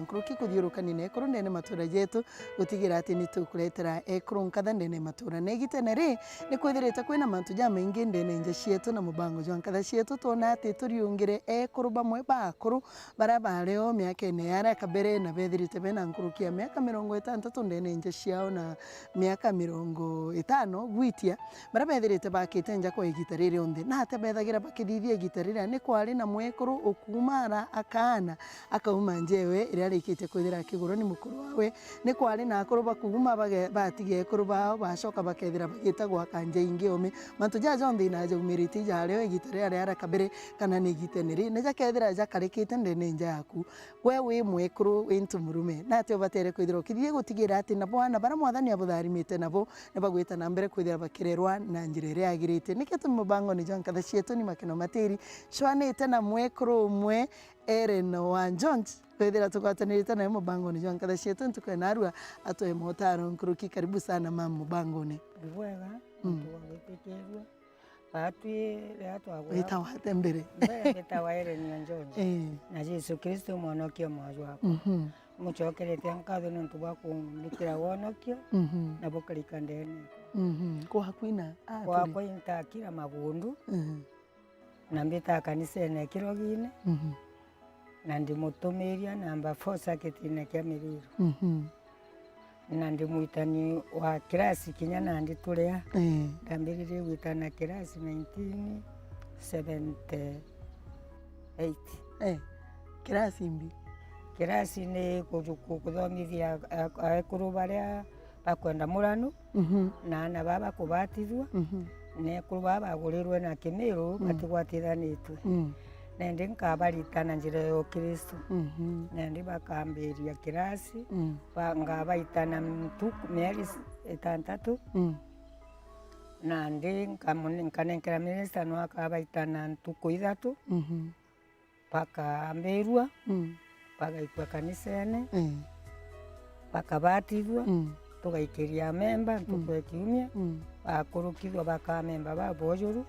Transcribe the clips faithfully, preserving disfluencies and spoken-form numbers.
nkuruki kuthiurukania na ekuru ndene matuura jetu, gutigira ati ni tukuretera ekuru nkatha ndene matuura. Na igitene ri, ni kwithirite kwina mantu jamaingi ndene nja cietu, na mubango jwa nkatha cietu twona ati turiungire ekuru bamwe ba akuru baria bari o miakene ya aria kabere na bethirite bena nkuruki ya miaka mirongo itantatu ndene nja ciao na miaka mirongo itano gwitia, baria bethirite bakite nja kwa igita riri rionthe. Na atia bethagira bakithithia igita riria? Ni kwari na mwekuru ukuuma ara akaana, akauma nja ewe iria arikitie kwithira akigurwa ni mukuru wawe. Ni kwari na akuru bakuuma bage-, batiga ekuru bao, bacoka bakethira bagita gwaka nja ingi oome. Mantu jaja jonthe inajaumirite ijario igita riria riara kabere kana ni igitene ri, na jakethira jakarikite ndene nja yaku. We wi mwekuru, wi ntu murume, nati ubatere kwithirwa ukithithia gutigira ati nabo aana baria Mwathani abutharimite nabo ni bagwita na mbere kwithira bakirerwa na njira iria yagirite? Nikio tumi mubangone jwa nkatha cietu ni Makeno Matiri, cwanite na mwekuru umwe, Ellen wa George, kwithira tugwatanirite nawe mubangone jwa nkatha cietu ntuku ya narua, atwe motaro nkuruki. Karibu sana mama mubangone. Ni bwega, mm, nontu bwa gwitikirua. Batwi riria twagura. Witawa ate mbere? Mbere mbitawa Ellen Onjonjo. Eh. Na Jesu Kristo mwonokia mwa jwakwa. Mhm. Mucokeretie nkatho nontu bwa kumbikira wonokio, mhm, na bukarika ndene. Mhm. Kwa kwina? Ah, kwakwa intakira magundu. Mhm. Na mbitaa kanisene Kirogine. Mhm. Na ndimutumiria namba four circuit-ine kia Miriru. Mhm. Na ndi mwitani wa kirasi kinya nandi turia. Eh. Ndambiririe gwitana kirasi nineteen seventy eight. Eh. Kirasi mbi? Kirasi ni kuju-, ku-, kuthomithia a-, a-, ekuru baria bakwenda muranu. Mhm. Na aana baa bakubatithua, mhm, na ekuru baa bagurirwe na Kimiru, mm, batigwatithanitue. Mm. Nendi nkabarita na njira ya Ukristo. Mhm. Nendi bakambiria kirasi, mm, ba-, ngabaita na ntuku, mieri s-, itantatu. Mm. Nandi nkamu-, nkanenkera minista no akabaita na ntuku ithatu. Mhm. Bakambirua, mm, bagaikua kanisene, mm, bakabatithua, mm, tugaikiria amemba ntuku, mm, ya kiumia, mm, bakurukithua baka amemba ba bojuru,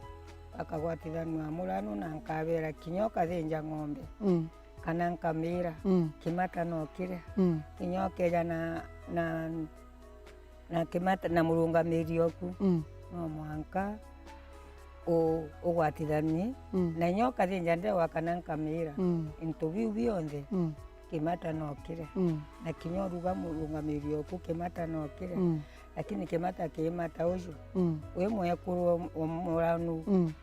bakagwatithanua muranu, na nkabera kinya ukathinja ng'ombe, mm, kana nkamira, mm, kimata no kiria, mm, kinya ukeja na, na na kimata na murungamiri oku, mm, no mwanka u-, ugwatithanie, mm, na inya ukathinja ndewa kana nkamira, mm, into biu bionthe, mm, kimata no kiria, mm, na kinya uruga murungamiri oku kimata no kiria, mm, lakini kimata kimata uju, mm, wi mwekuru o-, o-, muranu, mm,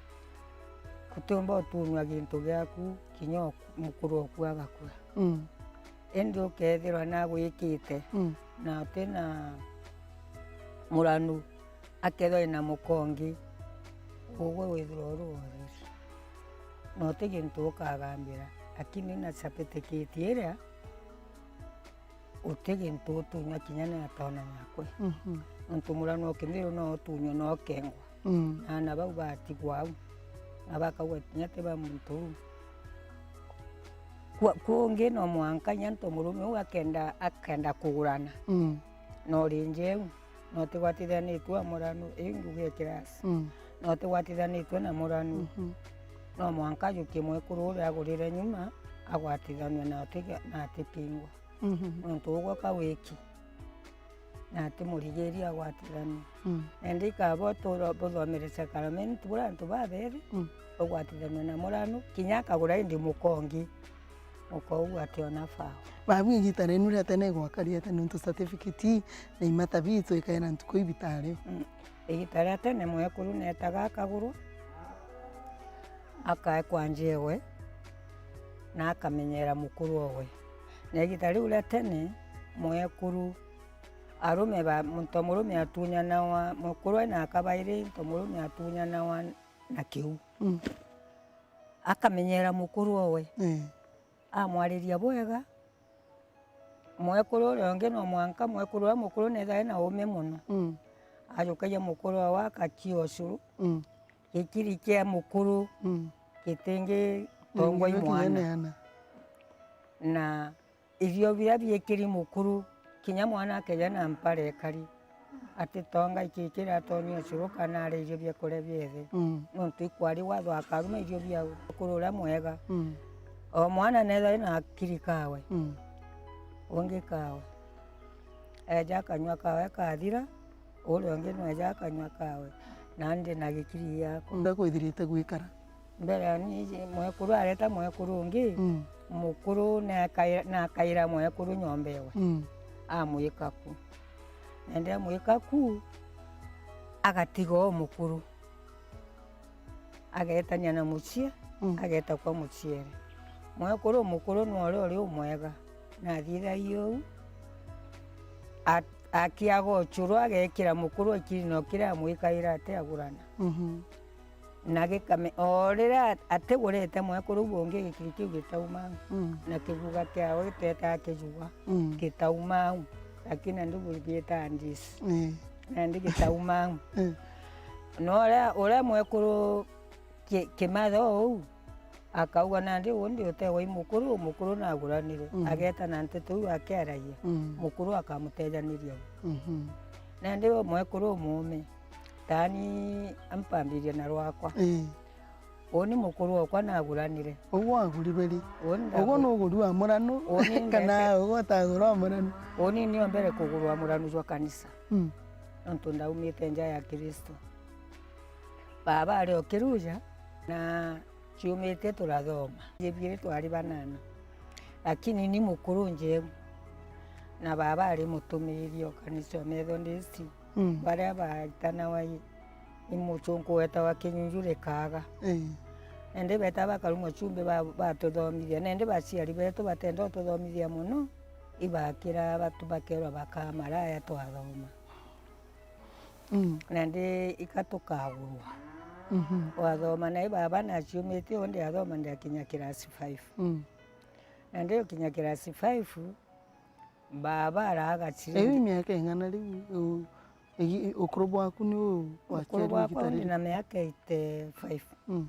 utiumba utunywa gintu giaku kinya oku-, mukuru oku agakua. Mm. Indi ukethirwa nagwikite, mm, na uti na muranu, akethirwa ina mukongi, ugwe withirwa uri wa utheri. Na uti gintu ukagambira, lakini na certificate iria, uti gintu utunywa kinya ni atona yakwe. Mhm. Nontu muranu o Kimiru no utunywa na ukengwa. Mm. Na aana bau batigwa au, na bakauga kinya ti ba muntu uu. Kwa-, kungi no mwanka inya nto murume uu akenda, akenda kugurana. Mm. Na urinje uu, na utigwatithanitue na muranu, iu ngugi ya kirasi. Mm. Na utigwatithanitue na muranu. Mhm. No mwanka ajukie mwekuru uria agurire nyuma, agwatithanue na atiga-, na atikingwa. Mhm. Nontu ugwe ka wiki, na ati murigiria agwatithania. Mm. Na indi ikaba utura buthomere sacrament buria antu babethi, mm, ugwatithania na muranu, kinya akagura indi mukongi, ukougua ationa bao. Babu igita rienu ria tene igwakari atia, nontu certificate ii na imata bitu ikaira ntuku ibitario? Mm. Igita ria tene mwekuru neetaga akagurwa, akaekwa njewe, na akamenyera mukuru owe. Na igita riu ria tene, mwekuru, arume ba, muntu murume atunyanawa, mukuru ena aka bairi, muntu murume atunyanawa na kiu. Mm. Akamenyera mukuru owe. Eh. Amwariria bwega, mwekuru uria ungi no mwanka mwekuru uria mukuru neethae na uume mono. Mm. Ajukagia mukuru owe akakia ucuru. Mm. Gikiri kia mukuru, mm, gitingi tongwa i mwana. Na irio biria biikiri mukuru, kinya mwana akeja na mpara ikari, atitonga iki kiratonyia ucuru kana aria irio biakuria biethe. Mm. Nontu ikwari watho akaruma irio bia mukuru uria mwega. Mm. O mwana neethae na akiri kawe. Mm. Ungi kawe. Eja akanyua kawe kathira, uria ungi nweja akanyua kawe. Nandi na gikiri giakwa. Nda kwithirite gwikara? Mbere ni mwekuru areta mwekuru ungi, Mm. mukuru nakaira, nakaira mwekuru nyomba ewe. Mm. Amwika ku. Nandi amwika ku, agatiga o mukuru. Ageetania na mucii, Mm. ageeta kwa muciere. Mwekuru mukuru nwe uria uri umwega, na athithagia uu, a-, akiaga ucuru, agekira mukuru akiri no kiria amwikaira ati agurana. Mhm. Na gikame-, o riria atigurite mwekuru uu ungi, gikiri kiu gitauma au. Mm. Na kiguga kiao giteetaga kijuga, Mm. gitauma au. Lakini nandi bugiita ndisi. Ii. Nandi gitauma au. Mm. Na uria, uria mwekuru ki-, kimatho uu, akauga, "Nandi uu ndi utegwa i mukuru, mukuru naguranire." Mhm. Ageeta na nteto iu akiaragia, Mm. mukuru akamutejaniria u. Mhm. Nandi we mwekuru umuume, taani ampambiria na rwakwa. Ii. Uuni mukuru okwa naguranire. Ugu aguriberi? Uuni Ugu ndagu- nugurua muranu, uuni kana ndete- ugu utagurwa muranu? Uuni nio mbere kugurwa muranu jwa kanisa. Mm. Nontu ndaumite nja ya Kristo. Baaba ari o kiruja, na ciumitie turathoma. Ibiiri twari banana. Lakini ni mukuru njeu. Na baaba ari mutumiiri o kanisa o Methodist. Mm. Baria baitanawa i, i mucunku wetawa Kinyunju Rikaga. Ii. Nandi beta bakarumwa chumbi ba-, batuthomithia. Nandi baciari betu batenda ututhomithia mono, ibakira batu bakerwa bakaa maraya twathoma. Mm. Nandi ika tukagurwa. Mhm. Wathoma na i baaba naciumitie o ndiathoma ndiakinya class five. Mm. Nandi ukinya class five, baaba araaga Iu i chiri. Miaka ing'ana riu u-, igi-, ukuru bwaku ni u-, Ukuru waciarirwe bwakwa igita undi riri? Na miaka eighty-five. Mm.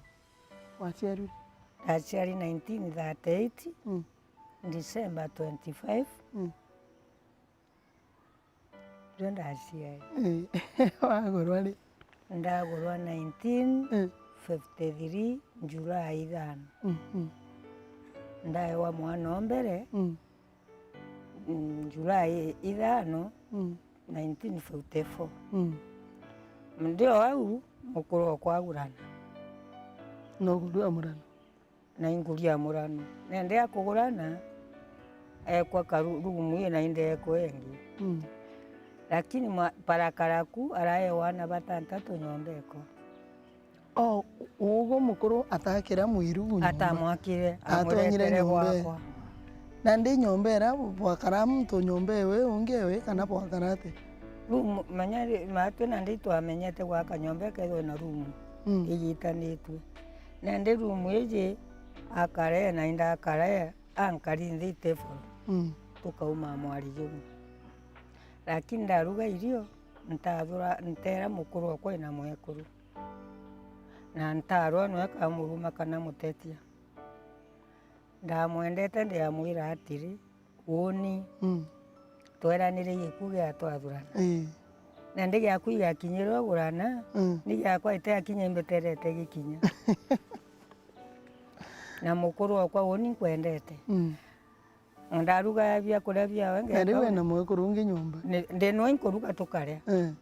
Waciarirwe? Ndaciari nineteen thirty-eight, Mm. December twenty-five. Mm. Rio ndaciari. Ii. Wagurwa ri? Ndagurwa nineteen fifty-three, July ithano. Mhm. Ndaewa mwana o mbere, Mm. mm, July ithano, Mm. nineteen fifty-four. Mm. Ndi o au, mukuru okwa agurana. Nugurua murano? Na inguria murano. Nende akugurana, ekwa karu-, rumu ii na indi ekwa ingi. Mm. Lakini mwa-, parakaraku araewa ana batantatu nyomba ekwa. O, ugu mukuru atakira mwiru nyomba? Atamwakire, atonyire amuretere nyomba ii gwakwa. Nandi nyomba iria bwakara muntu nyomba iwe ungi iwe kana bwakara ati? Rumu, menya ri-, matwi nandi itwamenyete gwaka nyomba ikethwe na rumu Mm. igitanitue. Nandi rumu iji akare na indakare ankari nthi table. Mm. Tukauma mwari jumu. Lakini ndaruga irio, ntathura, ntera mukuru okwa ina mwekuru. Na ntarwa nwe kamuruma kana mutetia. Ndamwendete ndiamwira atiri, Uuni, Mm. tweranire gikuo gia twathurana. Ii. Na ndi giaku igakinyirwe gurana, Mm. ni giakwa ite akinya imbeterete gikinya. Na mukuru okwa uuni nkwendete. Mm. Ndaruga biakuria biawe. Na riu ngekora wina mwekuru ungi nyomba? Ni, ndi nwe nkuruga tukaria. Ii.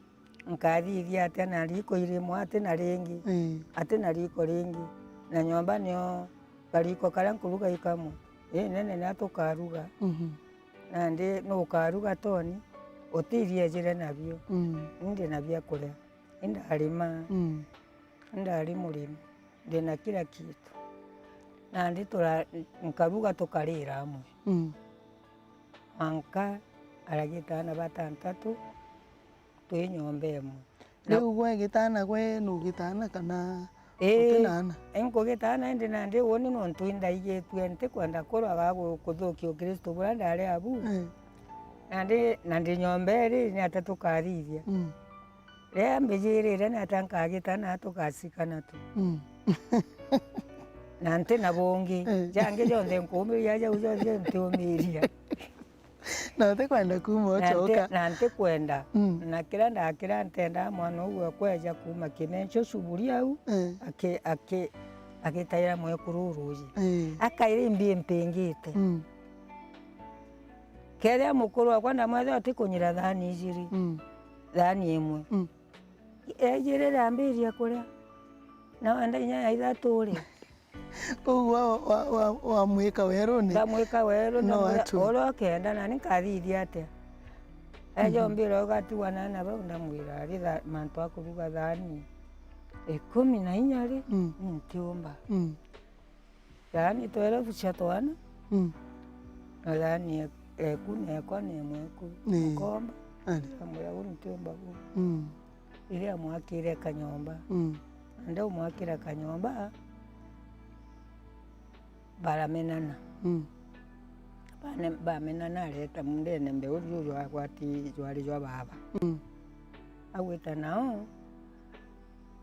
Nkathithia atia na riiko irimwe, ati na ringi, Ii. ati na riiko ringi. Na nyomba nio kariko karia nkuruga i kamwe. Inene nia tukaruga. Mhm. Nandi nukaruga toni, utiriejire nabio. Mm. Indi na biakuria. Indarima. Mm. Indari murimi. Ndina kila kitu. Nandi tura-, nkaruga tukarira amwe. Mm. Mwanka aragita ana batantatu, twi nyomba imwe. Na riu gwe gitana, gwe nugitana kana Ii, uti na ana? Inkugitana indi nandi uuni nontu indaigitue ntikwenda kurwa ga gu-, kuthukia ukristo buria ndari abu. Ii. Nandi, na ndi nyomba iri, ni atia tukathithia? Mm. Riria mbijirire ni atia nkagitana tugacikana tu? Mm. Na nti na bungi. Ii. Jangi jonthe nkuumiria, jau jonthe ntiumiria. Na utikwenda kuuma Na nti-, ucoka. Na ntikwenda. Mm. Na kiria ndakira ntendaa mwana uu akweja kuuma kimencho cuburi au, Eh. aki-, aki-, agitaira mwekuru ruuji. Eh. Akaira imbi impingite. Mm. Kethira mukuru wakwa ndamwethira atikunyira thaani ijiri, Mm. thaani imwe. Mm. Ejirire ambiria kuria. Na wenda inya ya ithatu ri. Koguo wa, wa, wa, wamwika werune? Ndamwika werune, no ndamwira, atu. Uria ukenda, nani nkathithia atia? Eja Mhm. umbira ugatigwa na ana bau, ndamwira, ari tha-, mantu a kuruga thaani ikumi na inya ri, Mm. ni ntiumba. Mm. Thaani twelve cia twana, Mm. na thaani e-, eku na ekwa na imwe eku. Ni. Nkomba, Ari. ndamwira, uu ntiumba uu. Mm. Riria amwakire kanyomba. Mm. Nandi umwakira kanyomba, baramenana. Mm. Bane-, bamenana, areta mundene mbeu riu jwagwati jwari jwa baba. Mm. Agwita nao,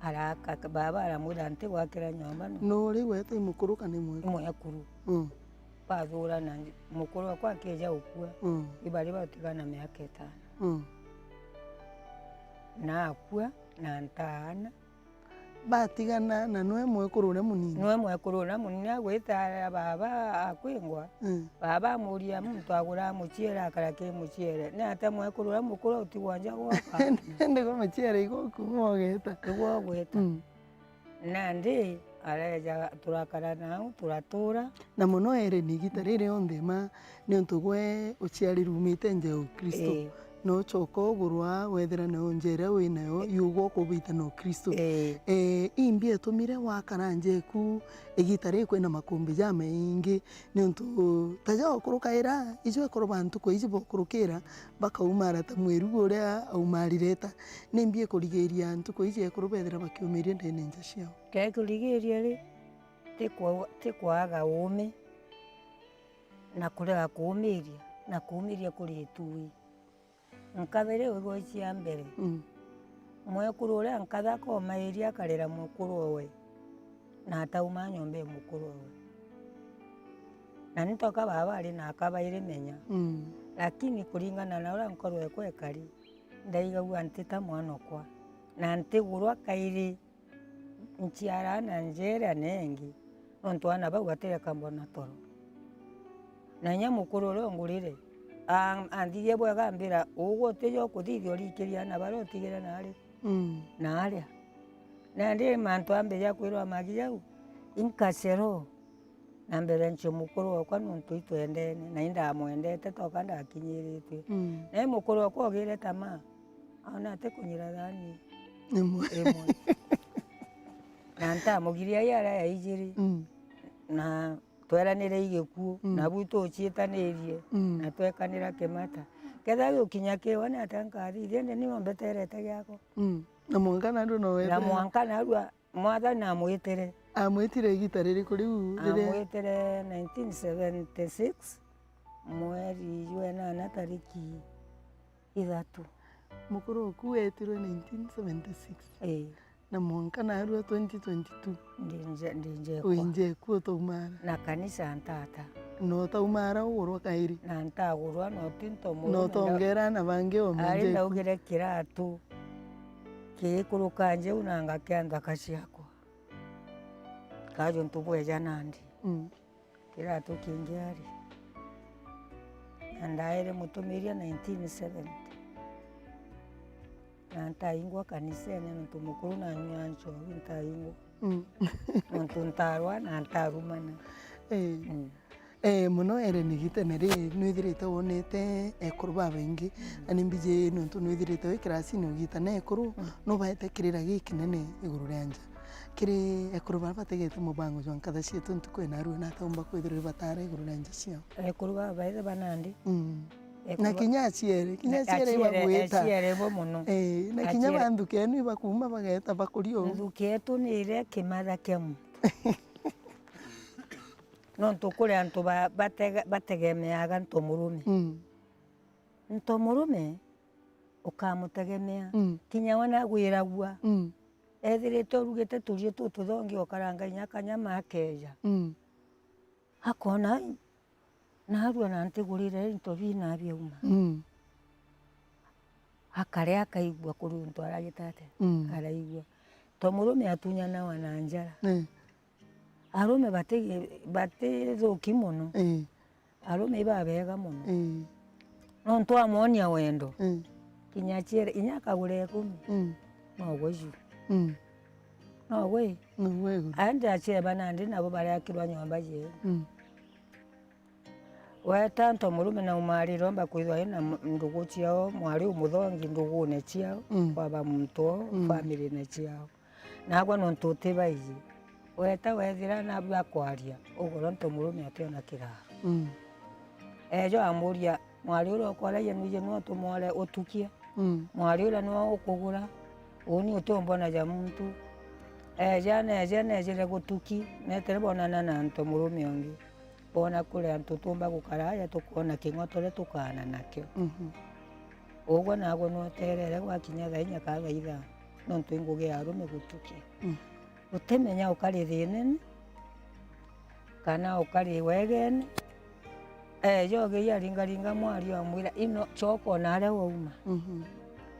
araka, baba aramwira, "Ntigwakira nyomba no." No riu weta i mukuru kana i mwekuru? I mwekuru. Mm. Bathurana, mukuru wakwa akija gukua, Mm. ibari batigana miaka itano. Mm. Na akua, na ntaana. Batigana na nwe mwekuru uria munini? Nwe mwekuru uria munini agwita baba akwingwa. Mm. Baba amuria muntu agura muciere akara ki muciere. Ni atia mwekuru uria mukuru utigwa nja gwaka? Indi gwe muciere igoku mwogeta. Igwo gwita. Mm. Nandi areja, turakara nau, turatura. Na mono ere ni igita riri onthe ma, niuntu gwe uciarirwe umite nja ya Ukristo. Ii. Na ucoka ugurwa, wethira nayo nja iria wi nayo, Ii. yugwa ukubita na Ukristo. Ii. Eh, imbi etumire wakara nja eku igita riri kwina makumbi jamaingi, niuntu ta ja ukurukaira, ijo ekuru ba ntuku iji bokurukira, bakaumara ta mweru uria aumarire ta. Nimbi ikurigiria ntuku iji ekuru bethira bakiumiria ndene nja ciao? Kekurigiria ri, ti kwa-, ti kwaga uumi, na kurega kuumiria, na kuumiria kuri itui. Nkatha riu igwe cia mbere. Mm. Mwekuru uria nkatha akomairia akarira mukuru owe, na atauma nyomba e mukuru owe. Na ni toka baba ari na aka bairi menya. Mm. Lakini kuringana na uria nkoro ekwa ikari, ndaigagua ntita mwanokwa, na ntigurwa kairi. Nciara ana njeere ana engi, nontu ana bau batireka mbona toro. Na inya mukuru uria ungurire, a-, anthithia bwega ambira, "Ugwe utija ukuthithia urikiria ana baria utigire naari, Mm. naaria." Nandi mantu ambija kwirwa magi jau, inkacero. Na mbere ncio mukuru okwa nontu itwendene, na indamwendete toka ndakinyiritue. Mm. Na i mukuru okwa ogire tamaa, aona atikunyira thani Imwe. imwe. Na ntamugiria i aria ya ijiri, Mm. na tweranire i gikuu, Mm. na bu tucietanirie, Mm. na twekanira kimata. Ketha gukinya kiwa ni atia nkathithia, indi ni ombeterete giakwa. Mm. Na mwanka narua no Na wethira. mwanka narua Mwathani amwitire. Amwitire igita ririku riu riria? Amwitire nineteen seventy-six, mweri jwa inana tariki ithatu. Mukuru oku wetirwe nineteen seventy-six. Ii. Na mwanka narua twenty twenty-two. Ndi nje-, ndi njekwa. Wi njekwa utaumara. Na kanisa ntata. Na utaumara ugurwa kairi. Na ntagurwa, na uti ntomu. Na utongera na bangi o ari menjeku. Ndaugire kiratu. Kigikuruka njeu na ngakia nthaka ciakwa. Kaju ntubweja nandi. Mm. Kiratu kingi ari. Na ndaere mutumiria nineteen seventy. Na ntaingwa kanisene nontu mukuru na nyua nchobi ntaingwa. Mm. Nontu ntarwa na ntarumana. Eh. Mm. Eh, mono ere ni gitene ri, nwithirite wonete ekuru babaingi, Mm. na ni mbiji nontu nwithirite wi kirasini ugitana ekuru, Mm. nubaete kirira gikinene iguru ria nja. Kiri ekuru baria bategete mubango jwa nkatha cietu ntuku ina arua nataumba kwithirwa ibatara iguru ria nja ciao? Ekuru babaithe banandi. Mm. Ekuru Na ba- kinya aciere, kinya Na aciere aciere, ibagwita. aciere bo mono. Eh, na kinya Aciere. banthuke enu ibakuuma bageta bakuri uu. Nthuke yetu ni iria kimatha kia muntu. Nontu kuri antu ba-, batega-, bategemeaga ntomurume. Mm. Ntomurume ukamutegemea. Mm. Kinya we nagwiragua. Mm. Ethirite urugite turio tututhongi ukaranga inya kanyama akeja. Mm. Akona, "Ai, narua na ntigurire into bina biauma." Mm. Akaria akaigua kuri untu aragite atia? Mm. Araigua. To murume atunyanawa na njara. Eh. Arume bati-, batithuki mono. Eh. Arume ibabega mono. Eh. Nontu amwonia wendo. Mm. Kinya aciere, inya akagura ikumi. Mm. No gwe ju. Mm. No gwe. No gwe iguru. Aende acieba nandi nabo bareakirwa nyomba jieru. Mm. Weta nto murume na umarire omba kwithwa ina m-, ndugu ciao, mwari umuthongi ndugune ciao, mm, kwaba muntu o, mm, family-ne ciao. Nagwe nontu utibaiji, weta wethira nabu akwaria, ugoro nto murume ationa kiraro. Mm. Ejo amuria, "Mwari uria ukwaragia nwije nwe utumwore utukia? Mm. Mwari uria nwe ukugura? Uuni utiumbona ja muntu." Eja, neja, nejire gutuki, netere bonana na nto murume ungi. Boona kuri antu tuumba gukara aja tukoona king'otore tukaana nakio. Mhm. Ugwe nagwe nweterere gwakinya thaa inya kana thaa ithano, nontu i ngugi ya arume gutukia. Mm. Utimenya ukari thiinene, kana ukari wegene. Eja ugeria aringaringa mwari amwira, "Ino, coka o naria wauma." Mhm.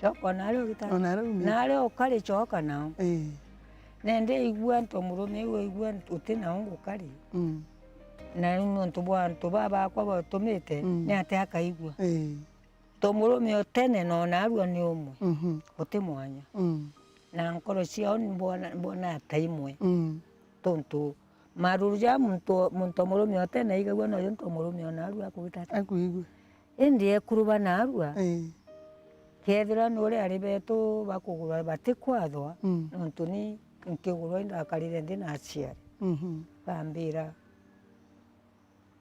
Coka o naria ugita-, o naria umite. Naria ukari coka nao. Ii. Nende igua nto murume iu, igua uti nao ngukari. Mm. Na riu nontu bwa antu baa bakwa batumite, mm, ni ati akaigua. Ii. To murume o tene no narua ni umwe. Mhm. Guti mwanya. Mm. Na nkoro ciao ni mbona, mbona ta imwe. Mm. Tontu maruru ja muntu, muntu o murume o tene aigagua nojo ntu o murume o narua akugita ati. Akuigua. Indi ekuru ba narua, ii, kethira ni uria ari betu bakugurwa batikwathwa, mm, nontu ni nkigurwa indakarire nthi na aciari. Mhm. Bambira,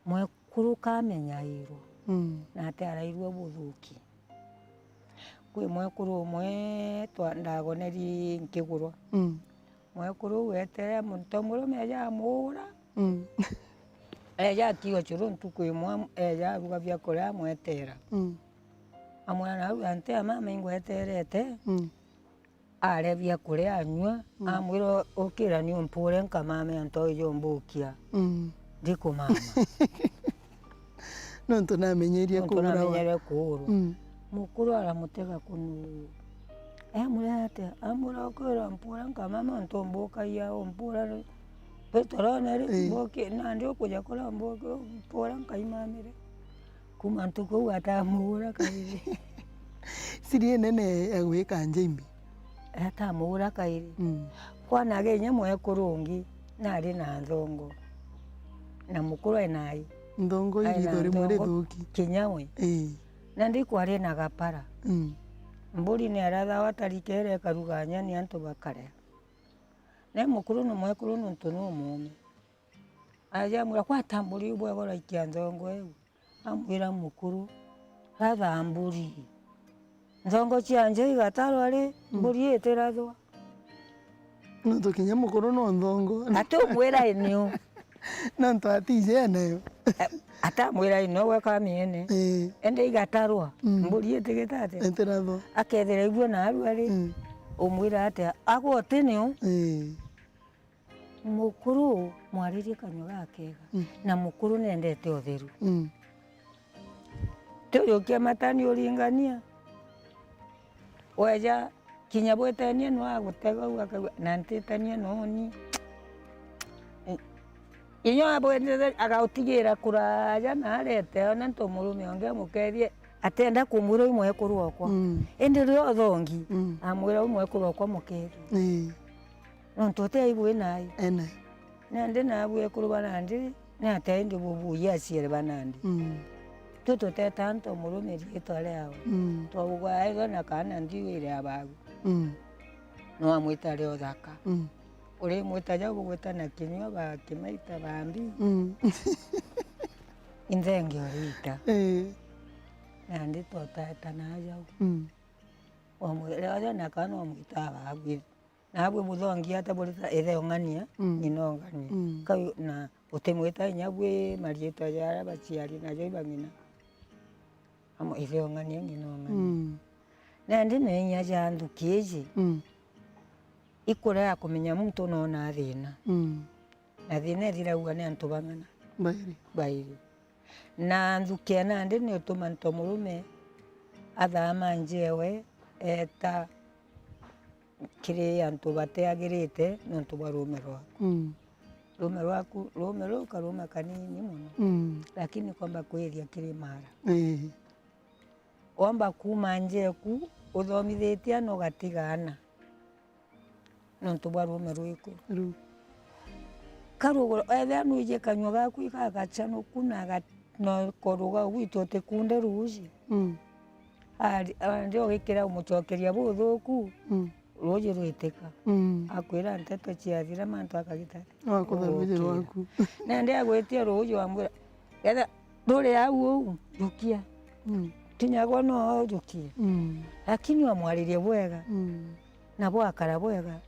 mwekuru kamenyairwo, mm, na ati arairwe buthuki. Kwi mwekuru umwe twa-, ndagoneri nkigurwa. Mm. Mwekuru uu etere muntu murume eja amuura. Mm. Eja akiwa curu ntuku imwe am-, eja aruga biakuria amwetera. Mm. Amwira, "Nau anti ya mama ingweterete." Mm. Aria biakuria anyua, mm, amwira, "Ukira ni umpure nkamame antu au ijumbukia. Mm. Ndikumama." Nontu namenyerie. Nontu kuurawa. Namenyerie kuurwa. Mm. Mukuru aramutega kunu. Amwira atia? Amwira, "Ukira mpura nkamama antu umbukagia, umpura ri, bitorone ri, ii, mbuki, nandi ukuja kuria mbuki, umpura nkaimamire." Kuma ntuku iu atamuura kairi. Siri inene ya gwika nja imbi. Atamuura kairi. Mm. Kwanage inya mwekuru ungi nari na nthongo. Na mukuru ai nai. Nthongo ai na iritho rimwe nthongo rithuki. Kinya we. Ii. Na ndikwari na gapara. Mm. Mburi ni arathawa tarikere ikaruga nyeni antu bakaria. Na mukuru ni mwekuru nontu ni umuume. Aja amwira, "Kwata mburi iu bwegora ikia nthongo iu." Amwira mukuru, "Ratha mburi." Nthongo cia nja igatarwa ri, mm, mburi itirathwa. Nontu kinya mukuru no nthongo. Ati umwira iniu. Nontu atije nayo. Eh, atamwira iniu gwe kamiene. Ii. Ende igatarwa, mm, mburi itigita ati. Itirathwa. Akethira igua narua ri, mm, umwira atia? Agwe utiniu. Ii. Mukuru mwaririe kanyua gakega, mm, na mukuru nendete utheru. Mm. Ti ujukia matani uringania. Weja kinya bwitenie no agutega u akauga, "Na ntitenie noni." Inya abwendete agautigira kuraja na arete ona ntu murume ungi amukethie, atenda kumwira u mwekuru okwa. Mm. Indi rio thongi, mm, amwira u mwekuru okwa mukethie. Ii. Nontu uti aibu inai. Ene. Nandi nabu ekuru ba nandi, ni atia indi bubuji aciari ba nandi? Mm. Tu tuteta antu murume riitwa riawe. Mm. Twaugwa aithwa na kana ndiwire abagu. Mm. No amwita rio thaka. Mm. Urimwita jau bugwita na kinyua ba kimaita bambi. Mm. Inthengi urita. Eh. Nandi twateta na jau. Mm. Wamwira rio na kana wamwita abagu. Nabwe buthongi ata burita ithe ong'ania, mm, ng'ina ong'ania. Mm. Kau na utimwita inya bwi mariitwa jaria baciari najo ibang'ina. Amo ithe ong'ania, ng'ina ong'ania. Mm. Nandi menya ja nthuki iji, mm, ikura ya kumenya muntu nona thina. Mm. Na thina ithiragua ni antu bang'ana? Bairi. Bairi. Na nthuki ya nandi ni utuma nto murume athama njewe, eta kiri antu bateagirite nontu bwa ruume rwaku. Mm. Ruume rwaku, ruume ruu karuume kanini mono, mm, lakini komba kwithia kiri mara. Ii. Womba kuuma njeku, uthomithitie ana ugatiga ana. Nontu bwa ruume rwiku. Ru. Karugura, ethira nwiji kanyua gaku igagacanuku na ga-, na koruga gwitu utikunde ruuji. Mm. Ari, ari ugikira umucokeria buthuku, mm, ruuji rwitika. Mm. Akwira nteto ciathira mantu akagitari. Wakutha ruuji rwaku. Nende agwitia ruuji wamwira, getha nduri au uu, jukia. Mm. Kinya gwe no ujukie. Mm. Lakini wamwaririe bwega. Mm. Na bwakara bwega,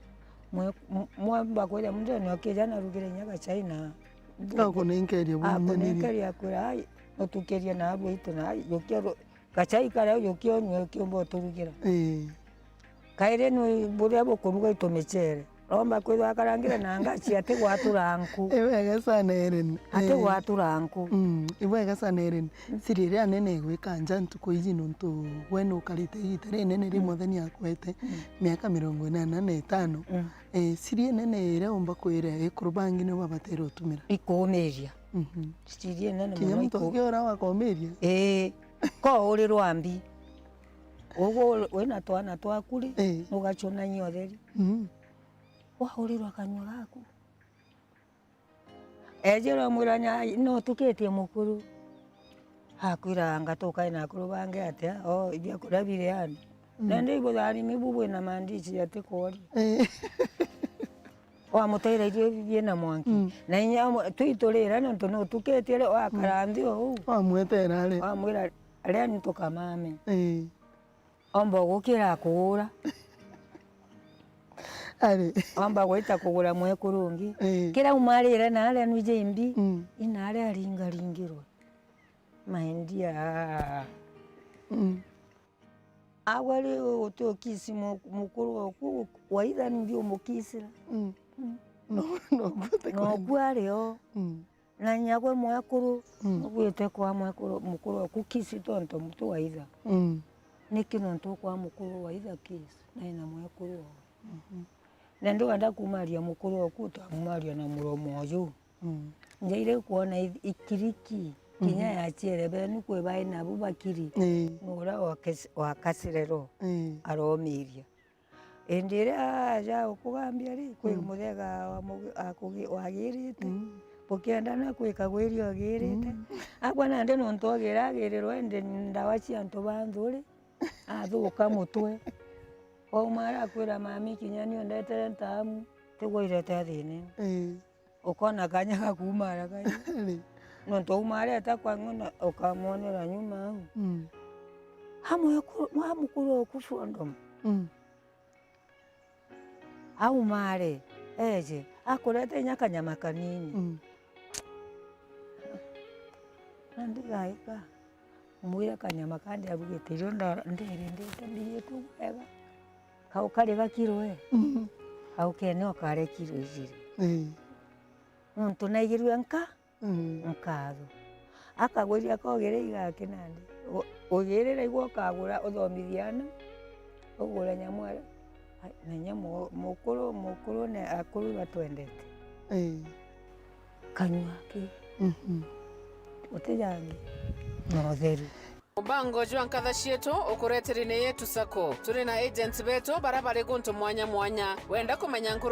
mwe-, m-, mwamba kwithira muntu ni okija na rugire inya gachai na gakunenkeria bumwe niri. Akunenkeria akwira, "Ai, utukirie na abu itu na ai, jukia ru-, gachai karia jukia unywe ukiumba uturugira." Ii. Kairi ni buria bukuruga itu michere. Romba kwithwa akarangire na ngaci ati gwatura nku. Ibwega sana Ellen. Ati gwatura nku. Mm, ibwega sana Ellen. Siri iria nene igwika nja ntuku iji nontu gwe nukarite igita rinene ri mwathani akwete, mm, miaka mirongo inana na itano. Mm. Eh, siri inene iria umba kwira ekuru bangi nio babatere utumira? Ikuumiria. Mhm. Siri inene. Kinya muno muntu iku- akiura wakuumiria? Ii. Ko uri rwambi. Ugu wina twana twaku ri, eh, nugacunanyia utheri. Mhm. Waurirwa kanyua gaku. Ejera umwira, "Nyai, no tukitie mukuru." Akwira, "Anga tukae na akuru bangi atia? O, ibiakuria biri ani." Mm. Nende ibutharimi bu bwina mandici atikworia. Eh. Wamuteira irio bibi na mwanki. Mm. Na inya amwe, twiturira nontu nutukitie ri, wakara nthi o uu. Wamwetera ri. Wamwira, "Ria ni tukamame." Eh. Omba ugukira akuura. Ari. Omba gwita kugura mwekuru ungi. Ii. Kira umarire na aria nwiji imbi, mm, ina aria aringaringirwe. My dear. Mm. Agwe ri uti ukisi mu-, mukuru oku, waitha nimbi umukisira? Mm. Mm. No, no, gute. Noku ari o. Mm. Na inya gwe mwekuru, mm, ugwite kwa mwekuru, mukuru oku kisi tontu mutu waitha. Mm. Niki nontu kwa mukuru waitha kisi, na ina mwekuru o. Mhm. Na ndiwenda kumaria mukuru oku, twamumaria na muromo uyu. Mm. Njaire kwona i-, ikiriki, kinya, mhm, ya aciere benu kwi bai nabu bakiri. Ii. Nuria wakes-, wakasire ro, ii, aromiria. Indi iria aja ukugambia ri, kwi, mm, muthega wa mugi-, akugi-, wagirite. Mm. Bukiendana kwikagwa iria ugirite. Mm. Akwa nandi nontu agira agirirwa indi ndawa cia antu ba nthuri, athuka mutwe. Wauma aria akwira, "Mami, kinya ni undetere ntamu, tigwa irete thina." Ii. Ukona kanya ga kuumara kai. Ri. Nontu aumarete kwa ng'ona, ukamwonera nyuma au. Mm. Amwe ku-, mwa mukuru oku Sodom. Mm. Aumare, eje, akurete inya kanyama kanini. Mm. Na ndigaika. Mwire kanyama kandi arugite irio nda-, ndirindite mbiyitwe bwega. Kau kari gakirwe. Mhm. Kau kene o kare kiro ijiri. Ii. Nontu naigirue nka-, mm, nkatho. Akagwiria kogire igaki nandi. U-, ugirira igwe ukagura uthomithia ana, ugure nyamu aria. Ai, na inya mu-, mukuru, mukuru ni akuru batwendete. Ii. Kanyua ki. Mhm. Uti jangi. Na utheru. Mubango jwa nkatha cietu ukureteri ni Yetu Sacco. Turi na agents betu bara bari guntu mwanya mwanya. Wenda kumenya nkuru